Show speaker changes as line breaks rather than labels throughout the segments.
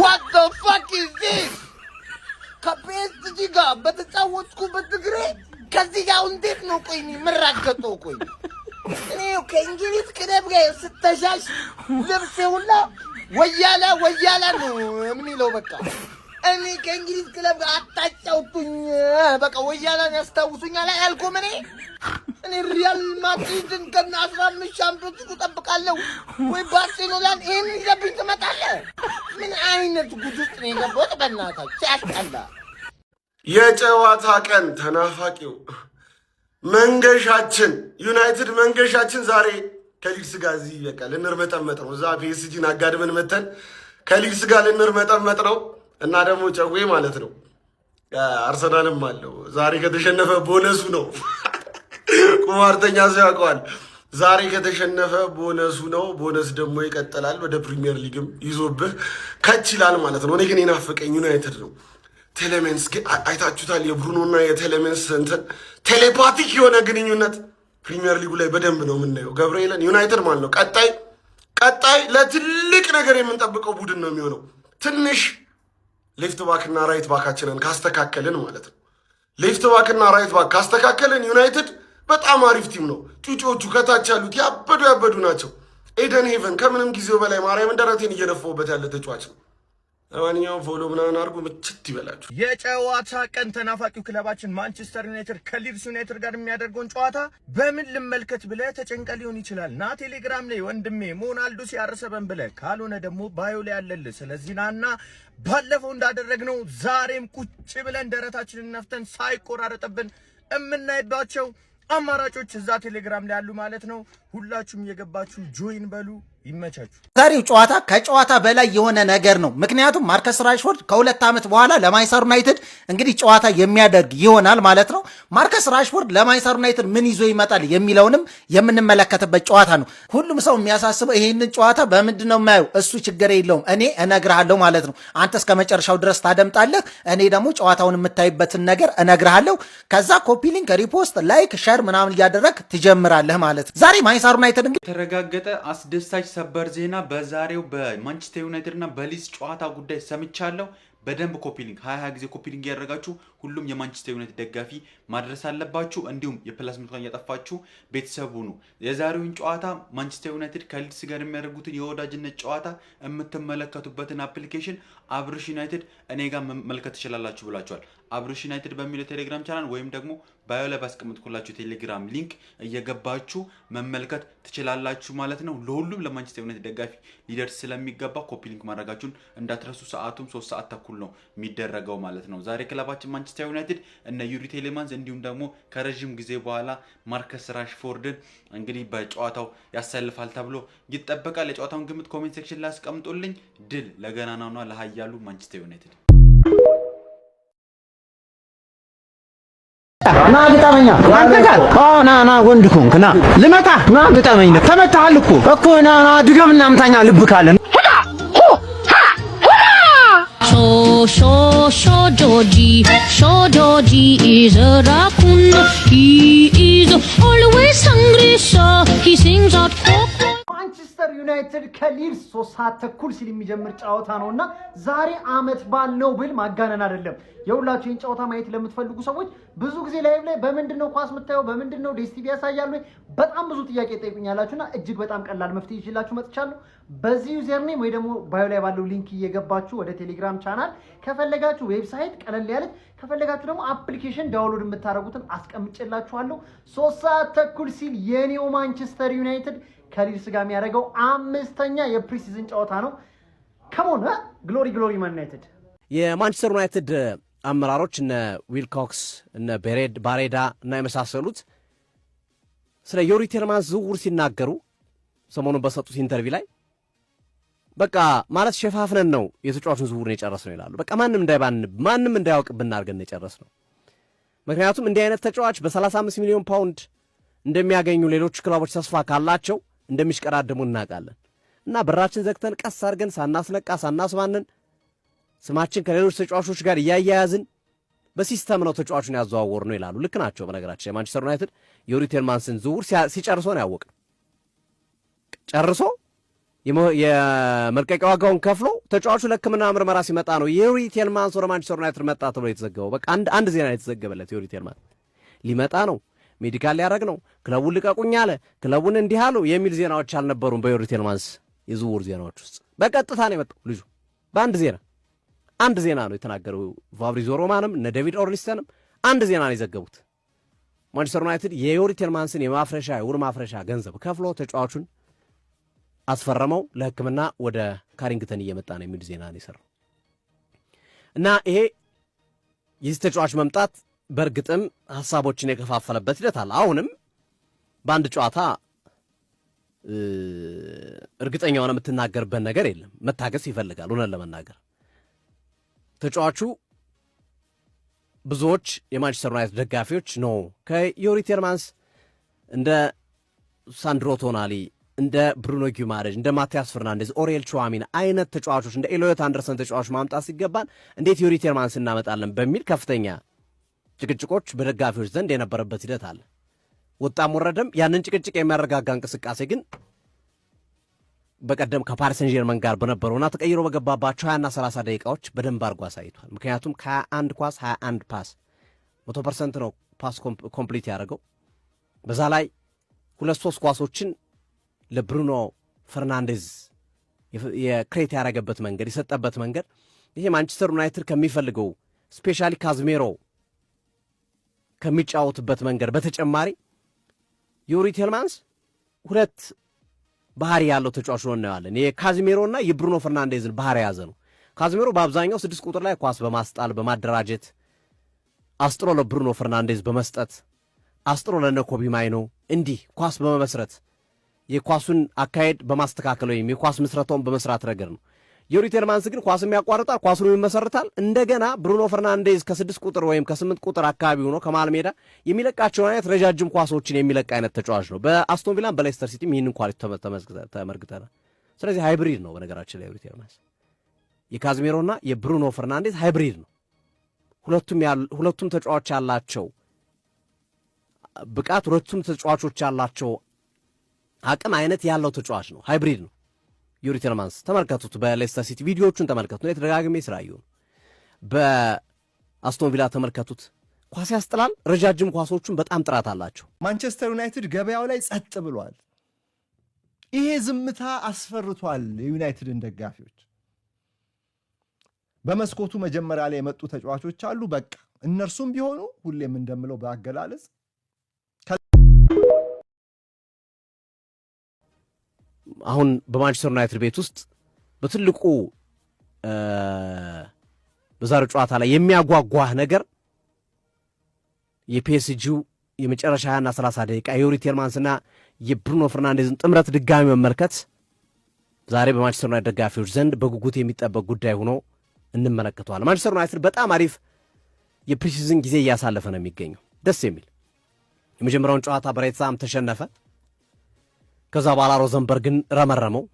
What the fuck is this? ከፒኤስጂ ጋር በተጫወትኩበት እግሬ ከዚህ ጋር እንዴት ነው ቆይ እኔ የምራገጠው? ቆይ እኔ ከእንግሊዝ ክለብ ጋር ስተሻሽ ልብሴ ሁላ ወያላ ወያላ ነው የሚለው። በቃ እኔ ከእንግሊዝ ክለብ ጋር አታጫውቱኝ። በቃ ወያላን ያስታውሱኛል አያልኩም። እኔ ሪያል ማድሪድን ከነ 15 ሻምፒዮንስ ሊግ እጠብቃለሁ ወይ ባርሴሎናን። ይሄን ይዘብኝ ትመጣለህ? ምን አይነት ጉድ ውስጥ ነው የገባሁት? በእናታችሁ ሲያስጠላ።
የጨዋታ ቀን ተናፋቂው መንገሻችን ዩናይትድ መንገሻችን ዛሬ ከሊድስ ጋር እዚህ በቃ ልንርመጠመጥ ነው። እዛ ፒኤስጂን አጋድመን መተን ከሊድስ ጋር ልንርመጠመጥ ነው እና ደግሞ ጨዌ ማለት ነው አርሰናልም አለው። ዛሬ ከተሸነፈ ቦነሱ ነው። ቁማርተኛ ሰው ያውቀዋል። ዛሬ ከተሸነፈ ቦነሱ ነው። ቦነስ ደግሞ ይቀጥላል። ወደ ፕሪሚየር ሊግም ይዞብህ ከች ይላል ማለት ነው። እኔ ግን የናፈቀኝ ዩናይትድ ነው። ቴሌሜንስ አይታችሁታል። የብሩኖና የቴሌሜንስ እንትን telepathic የሆነ ግንኙነት ፕሪሚየር ሊጉ ላይ በደንብ ነው የምናየው። ገብርኤልን ዩናይትድ ማለት ነው። ቀጣይ ቀጣይ ለትልቅ ነገር የምንጠብቀው ቡድን ነው የሚሆነው። ትንሽ left back እና right back ኣችንን ካስተካከልን ማለት ነው። Left back እና right back ካስተካከልን ዩናይትድ በጣም አሪፍ team ነው። ጩጮቹ ከታች ያሉት ያበዱ ያበዱ ናቸው። ኤደን ሄቨን ከምንም ጊዜው በላይ ማርያምን ደረቴን እየነፋሁበት ያለ ተጫዋች ነው። ለማንኛውም follow ምናምን አድርጉ። ምችት ይበላችሁ።
የጨዋታ ቀን ተናፋቂው ክለባችን ማንቸስተር ዩናይትድ ከሊድስ ዩናይትድ ጋር የሚያደርገውን ጨዋታ በምን ልመልከት ብለህ ተጨንቀህ ሊሆን ይችላል። ና ቴሌግራም ላይ ወንድሜ ሞናልዶ ሲያርሰበን ብለህ ካልሆነ ደግሞ bio ላይ ያለልህ። ስለዚህ ናና ባለፈው እንዳደረግነው ዛሬም ቁጭ ብለን ደረታችንን ነፍተን ሳይቆራረጥብን የምናይባቸው አማራጮች እዛ ቴሌግራም ላይ ያሉ ማለት ነው። ሁላችሁም እየገባችሁ join በሉ። ይመቻችሁ።
ዛሬው ጨዋታ ከጨዋታ በላይ የሆነ ነገር ነው። ምክንያቱም ማርከስ ራሽፎርድ ከ2 ዓመት በኋላ ለማንቸስተር ዩናይትድ እንግዲህ ጨዋታ የሚያደርግ ይሆናል ማለት ነው። ማርከስ ራሽፎርድ ለማንቸስተር ዩናይትድ ምን ይዞ ይመጣል የሚለውንም የምንመለከትበት ጨዋታ ነው። ሁሉም ሰው የሚያሳስበው ይህንን ጨዋታ በምንድን ነው የማየው? እሱ ችግር የለውም፣ እኔ እነግርሃለሁ ማለት ነው። አንተ እስከ መጨረሻው ድረስ ታደምጣለህ፣ እኔ ደግሞ ጨዋታውን የምታይበትን ነገር እነግርሃለሁ። ከዛ copy link፣ repost፣ like፣ share ምናምን እያደረግክ ትጀምራለህ ማለት ነው። ዛሬ ማንቸስተር ዩናይትድ እንግዲህ
የተረጋገጠ አስደሳች ሰበር ዜና በዛሬው በማንቸስተር ዩናይትድ እና በሊድስ ጨዋታ ጉዳይ ሰምቻለሁ። በደንብ copy link 20 20 ጊዜ copy link እያደረጋችሁ ሁሉም የማንቸስተር ዩናይትድ ደጋፊ ማድረስ አለባችሁ። እንዲሁም የ plus ምልክቷን እያጠፋችሁ ቤተሰብ ሁኑ። የዛሬውን ጨዋታ ማንቸስተር ዩናይትድ ከሊድስ ጋር የሚያደርጉትን የወዳጅነት ጨዋታ የምትመለከቱበትን application አብርሽ ዩናይትድ እኔ ጋር መመልከት ትችላላችሁ ብላችኋል። አብርሽ ዩናይትድ በሚለው ቴሌግራም ቻናል ወይም ደግሞ bio ላይ ባስቀመጥኩላችሁ ቴሌግራም link እየገባችሁ መመልከት ትችላላችሁ ማለት ነው። ለሁሉም ለማንቸስተር ዩናይትድ ደጋፊ ሊደርስ ስለሚገባ copy link ማድረጋችሁን እንዳትረሱ። ሰዓቱም 3 ሰዓት ተኩል ነው የሚደረገው ማለት ነው። ዛሬ ክለባችን ማንቸስተር ዩናይትድ እነ ዩሪ ቴሌማንስ እንዲሁም ደግሞ ከረዥም ጊዜ በኋላ ማርከስ ራሽፎርድን እንግዲህ በጨዋታው ያሰልፋል ተብሎ ይጠበቃል። የጨዋታውን ግምት comment section ላይ አስቀምጡልኝ። ድል ለገናናውና ለሀያሉ ማንቸስተር ዩናይትድ።
ና ግጠመኛ። አንተ ጋር አዎ፣ ና ና፣ ወንድ ከሆንክ ና ልመታ። ና ግጠመኝ። ተመታሃል እኮ እኮ። ና ና፣ ድገምና አምታኛ ልብ ካለ።
Sho sho sho Georgie, Sho Georgie is a raccoon. He is always hungry, so he sings out quack quack.
ማንቸስተር ዩናይትድ ከሊድስ 3 ሰዓት ተኩል ሲል የሚጀምር ጨዋታ ነው እና ዛሬ አመት በዓል ነው ብል ማጋነን አይደለም። የሁላችሁ ይህን ጨዋታ ማየት ለምትፈልጉ ሰዎች ብዙ ጊዜ live ላይ በምንድን ነው ኳስ የምታየው፣ በምንድን ነው ዲኤስቲቪ ያሳያሉ፣ በጣም ብዙ ጥያቄ ጠይቁኛላችሁ እና እጅግ በጣም ቀላል መፍትሄ ይዤላችሁ መጥቻለሁ። በዚህ username ወይ ደግሞ bio ላይ ባለው link እየገባችሁ ወደ ቴሌግራም ቻናል ከፈለጋችሁ website ቀለል ያለች ከፈለጋችሁ ደግሞ application download የምታደርጉትን አስቀምጬላችኋለሁ። 3 ሰዓት ተኩል ሲል የኔው ማንቸስተር ዩናይትድ ከሊድስ ጋር የሚያደርገው አምስተኛ የ pre-season ጨዋታ ነው። Come on, glory, glory Man United።
የማንቸስተር ዩናይትድ አመራሮች እነ ዊልኮክስ፣ እነ ቤሬድ ባሬዳ እና የመሳሰሉት ስለ ዮሪ ቴልማንስ ዝውውር ሲናገሩ ሰሞኑን በሰጡት interview ላይ በቃ ማለት ሸፋፍነን ነው የተጫዋቹን ዝውውርን የጨረስነው ይላሉ። በቃ ማንም እንዳይባን ማንም እንዳያውቅብን አድርገን የጨረስነው። ምክንያቱም እንዲህ አይነት ተጫዋች በ35 ሚሊዮን ፓውንድ እንደሚያገኙ ሌሎች ክለቦች ተስፋ ካላቸው እንደሚሽቀዳደሙ እናውቃለን። እና በራችን ዘግተን ቀስ አድርገን ሳናስነቃ ሳናስባንን ስማችን ከሌሎች ተጫዋቾች ጋር እያያያዝን በ system ነው ተጫዋቹን ያዘዋወርነው ይላሉ። ልክ ናቸው። በነገራችን የማንቸስተር ዩናይትድ የዮሪ ቴልማንስን ዝውውር ሲጨርሶ ነው ያወቅነው። ጨርሶ የመልቀቂያ ዋጋውን ከፍሎ ተጫዋቹ ለሕክምና ምርመራ ሲመጣ ነው ዩሪ ቴልማንስ ወደ ማንቸስተር ዩናይትድ መጣ ተብሎ የተዘገበው። በቃ አንድ ዜና የተዘገበለት፣ ዩሪ ቴልማንስ ሊመጣ ነው፣ medical ሊያደርግ ነው፣ ክለቡን ልቀቁኝ አለ፣ ክለቡን እንዲህ አሉ የሚል ዜናዎች አልነበሩም በዩሪ ቴልማንስ የዝውውር ዜናዎች ውስጥ። በቀጥታ ነው የመጣው ልጁ በአንድ ዜና። አንድ ዜና ነው የተናገረው። ፋብሪዚዮ ሮማኖም እነ ዴቪድ ኦርንስተንም አንድ ዜና ነው የዘገቡት። ማንቸስተር ዩናይትድ የዩሪ ቴልማንስን የማፍረሻ የውል ማፍረሻ ገንዘብ ከፍሎ ተጫዋቹን አስፈረመው። ለሕክምና ወደ ካሪንግተን እየመጣ ነው የሚል ዜና ነው የሰራው። እና ይሄ የዚህ ተጫዋች መምጣት በእርግጥም ሀሳቦችን የከፋፈለበት ሂደት አለ። አሁንም በአንድ ጨዋታ እርግጠኛ ሆነ የምትናገርበት ነገር የለም። መታገስ ይፈልጋል። እውነት ለመናገር ተጫዋቹ ብዙዎች የማንቸስተር ዩናይትድ ደጋፊዎች ነው ከዩሪ ቴልማንስ እንደ ሳንድሮ ቶናሊ፣ እንደ ብሩኖ ጊማሬዥ፣ እንደ ማቲያስ ፈርናንዴዝ፣ ኦሬል ቹዋሚን አይነት ተጫዋቾች፣ እንደ ኤሊዮት አንደርሰን ተጫዋቾች ማምጣት ሲገባን እንዴት ዩሪ ቴልማንስ እናመጣለን በሚል ከፍተኛ ጭቅጭቆች በደጋፊዎች ዘንድ የነበረበት ሂደት አለ። ወጣም ወረደም ያንን ጭቅጭቅ የሚያረጋጋ እንቅስቃሴ ግን በቀደም ከፓሪስ ሰን ዠርመን ጋር በነበረውና ተቀይሮ በገባባቸው 20ና 30 ደቂቃዎች በደንብ አድርጎ አሳይቷል። ምክንያቱም ከ21 ኳስ 21 pass፣ 100% ነው pass complete ያደረገው። በዛ ላይ ሁለት ሶስት ኳሶችን ለብሩኖ ፈርናንዴዝ የ create ያደረገበት መንገድ፣ የሰጠበት መንገድ ይሄ ማንቸስተር ዩናይትድ ከሚፈልገው፣ specially ካዝሜሮ ከሚጫወትበት መንገድ በተጨማሪ ዩሪ ቴልማንስ ሁለት ባህሪ ያለው ተጫዋች ነው እናየዋለን። የካዝሜሮና የብሩኖ ፈርናንዴዝን ባህሪ የያዘ ነው። ካዝሜሮ በአብዛኛው 6 ቁጥር ላይ ኳስ በማስጣል፣ በማደራጀት፣ አስጥሎ ለብሩኖ ፈርናንዴዝ በመስጠት፣ አስጥሎ ለነ ኮቢ ማይኖ እንዲህ ኳስ በመመስረት፣ የኳሱን አካሄድ በማስተካከል ወይም የኳስ ምስረታውን በመስራት ረገድ ነው። ዩሪ ቴልማንስ ግን ኳስም ያቋርጣል፣ ኳሱን ይመሰርታል። እንደገና ብሩኖ ፈርናንዴዝ ከ6 ቁጥር ወይም ከ8 ቁጥር አካባቢ ሆኖ ከመሃል ሜዳ የሚለቃቸውን አይነት ረጃጅም ኳሶችን የሚለቅ አይነት ተጫዋች ነው። በአስቶን ቪላም በሌስተር ሲቲም ይህንን quality ተመልክተናል። ስለዚህ hybrid ነው። በነገራችን ላይ ዩሪ ቴልማንስ የካዝሜሮና የብሩኖ ፈርናንዴዝ hybrid ነው። ሁለቱም ተጫዋች ያላቸው ብቃት፣ ሁለቱም ተጫዋቾች ያላቸው አቅም አይነት ያለው ተጫዋች ነው። Hybrid ነው። ዩሪ ቴልማንስ ተመልከቱት። በሌስተር ሲቲ ቪዲዮዎቹን ተመልከቱት። እኔ ተደጋግሜ ስላየሁ ነው። በአስቶን ቪላ ተመልከቱት። ኳስ ያስጥላል። ረጃጅም ኳሶቹን በጣም ጥራት አላቸው።
ማንቸስተር ዩናይትድ ገበያው ላይ ጸጥ ብሏል። ይሄ ዝምታ አስፈርቷል የዩናይትድን ደጋፊዎች። በመስኮቱ መጀመሪያ ላይ የመጡ ተጫዋቾች አሉ። በቃ እነርሱም ቢሆኑ ሁሌም እንደምለው በአገላለጽ
አሁን በማንቸስተር ዩናይትድ ቤት ውስጥ በትልቁ በዛሬው ጨዋታ ላይ የሚያጓጓህ ነገር የፒኤስጂው የመጨረሻ 20ና 30 ደቂቃ የዩሪ ቴልማንስና የብሩኖ ፈርናንዴዝን ጥምረት ድጋሚ መመልከት ዛሬ በማንቸስተር ዩናይትድ ደጋፊዎች ዘንድ በጉጉት የሚጠበቅ ጉዳይ ሆኖ እንመለከተዋለን። ማንቸስተር ዩናይትድ በጣም አሪፍ የ preseason ጊዜ እያሳለፈ ነው የሚገኘው። ደስ የሚል የመጀመሪያውን ጨዋታ በሬትሳም ተሸነፈ። ከዛ በኋላ ሮዘንበርግን ረመረመው።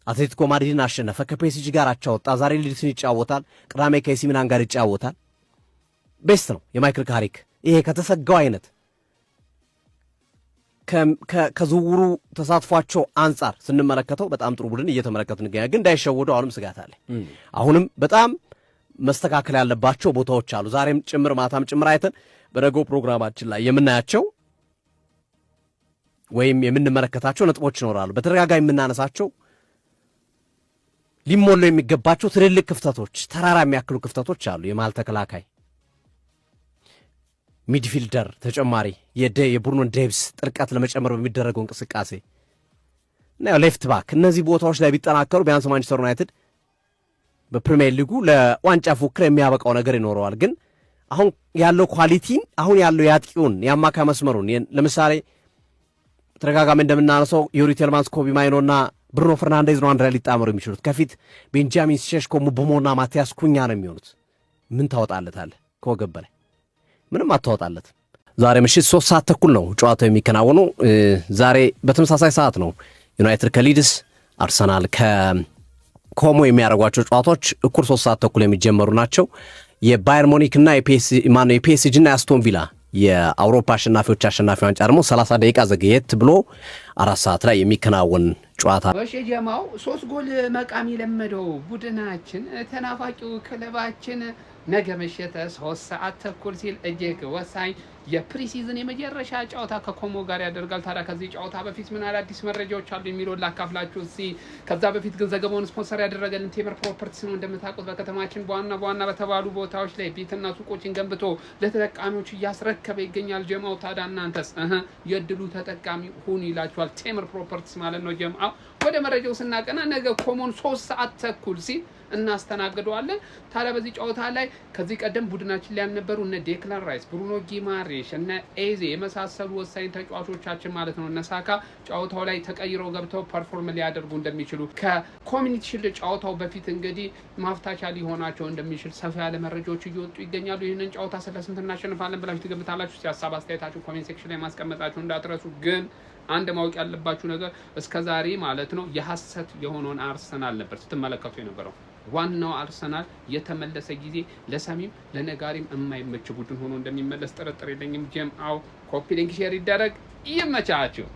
አትሌቲኮ ማድሪድን አሸነፈ። ከፒኤስጂ ጋር አቻ ወጣ። ዛሬ ሊድስን ይጫወታል። ቅዳሜ ከኤሲ ሚላን ጋር ይጫወታል። Best ነው የማይክል ካሪክ። ይሄ ከተሰጋው አይነት ከዝውውሩ ተሳትፏቸው አንጻር ስንመለከተው በጣም ጥሩ ቡድን እየተመለከቱ እንገኛለን። ግን እንዳይሸወዱ አሁንም ስጋት አለ። አሁንም በጣም መስተካከል ያለባቸው ቦታዎች አሉ። ዛሬም ጭምር ማታም ጭምር አይተን በነገው ፕሮግራማችን ላይ የምናያቸው ወይም የምንመለከታቸው ነጥቦች ይኖራሉ። በተደጋጋሚ የምናነሳቸው ሊሞሉ የሚገባቸው ትልልቅ ክፍተቶች፣ ተራራ የሚያክሉ ክፍተቶች አሉ። የመሃል ተከላካይ፣ midfielder፣ ተጨማሪ የቡድኑን depth ጥልቀት ለመጨመር በሚደረገው እንቅስቃሴ እና left back፣ እነዚህ ቦታዎች ላይ ቢጠናከሩ ቢያንስ ማንቸስተር ዩናይትድ በፕሪሚየር ሊጉ ለዋንጫ ፉክክር የሚያበቃው ነገር ይኖረዋል። ግን አሁን ያለው quality ን፣ አሁን ያለው የአጥቂውን የአማካይ መስመሩን ለምሳሌ ተደጋጋሚ እንደምናነሳው ዩሪ ቴልማንስ፣ ኮቢ ማይኖና ብሩኖ ፈርናንዴዝ ነው አንድ ላይ ሊጣመሩ የሚችሉት። ከፊት ቤንጃሚን ሼሽኮ፣ ምቡሞና ማቲያስ ኩኛ ነው የሚሆኑት። ምን ታወጣለታለህ? ከወገብ በላይ ምንም አታወጣለት። ዛሬ ምሽት 3 ሰዓት ተኩል ነው ጨዋታው የሚከናወኑ። ዛሬ በተመሳሳይ ሰዓት ነው ዩናይትድ ከሊድስ፣ አርሰናል ከኮሞ የሚያደርጓቸው ጨዋታዎች እኩል 3 ሰዓት ተኩል የሚጀመሩ ናቸው። የባየር ሙኒክ እና የፒኤስጂ እና የአስቶን ቪላ የአውሮፓ አሸናፊዎች አሸናፊ ዋንጫ ደግሞ 30 ደቂቃ ዘግየት ብሎ 4 ሰዓት ላይ የሚከናወን ጨዋታ።
እሺ ጀማው፣ ሶስት ጎል መቃም የለመደው ቡድናችን፣ ተናፋቂው ክለባችን ነገ ምሽት 3 ሰዓት ተኩል ሲል እጅግ ወሳኝ የ pre-season የመጨረሻ ጨዋታ ከኮሞ ጋር ያደርጋል። ታዲያ ከዚህ ጨዋታ በፊት ምን አዳዲስ መረጃዎች አሉ የሚለውን ላካፍላችሁ እዚህ። ከዛ በፊት ግን ዘገባውን ስፖንሰር ያደረገልን ቴምር ፕሮፐርቲስ ነው። እንደምታውቁት በከተማችን በዋና በዋና በተባሉ ቦታዎች ላይ ቤትና ሱቆችን ገንብቶ ለተጠቃሚዎች እያስረከበ ይገኛል። ጀማው፣ ታዲያ እናንተስ የእድሉ ተጠቃሚ ሁኑ ይላችኋል። ቴምር ፕሮፐርቲስ ማለት ነው። ጀማው፣ ወደ መረጃው ስናቀና ነገ ኮሞን 3 ሰዓት ተኩል ሲል እናስተናግደዋለን። ታዲያ በዚህ ጨዋታ ላይ ከዚህ ቀደም ቡድናችን ላይ ያልነበሩ እነ ዴክላን ራይስ፣ ብሩኖ ጊማሬሽ፣ እነ ኤዜ የመሳሰሉ ወሳኝ ተጫዋቾቻችን ማለት ነው፣ እነ ሳካ ጨዋታው ላይ ተቀይረው ገብተው perform ሊያደርጉ እንደሚችሉ፣ ከኮሚኒቲ ሽልድ ጨዋታው በፊት እንግዲህ ማፍታቻ ሊሆናቸው እንደሚችል ሰፋ ያለ መረጃዎች እየወጡ ይገኛሉ። ይህንን ጨዋታ ስለ ስንት እናሸንፋለን ብላችሁ ትገምታላችሁ? ሀሳብ አስተያየታችሁ comment section ላይ ማስቀመጣችሁ እንዳትረሱ። ግን አንድ ማወቅ ያለባችሁ ነገር እስከ ዛሬ ማለት ነው የሀሰት የሆነውን አርሰናል ነበር ስትመለከቱ የነበረው። ዋናው አርሰናል የተመለሰ ጊዜ ለሰሚም ለነጋሪም የማይመች ቡድን ሆኖ እንደሚመለስ ጥርጥር የለኝም። ጀምአው copy link share ይደረግ። ይመቻችሁ።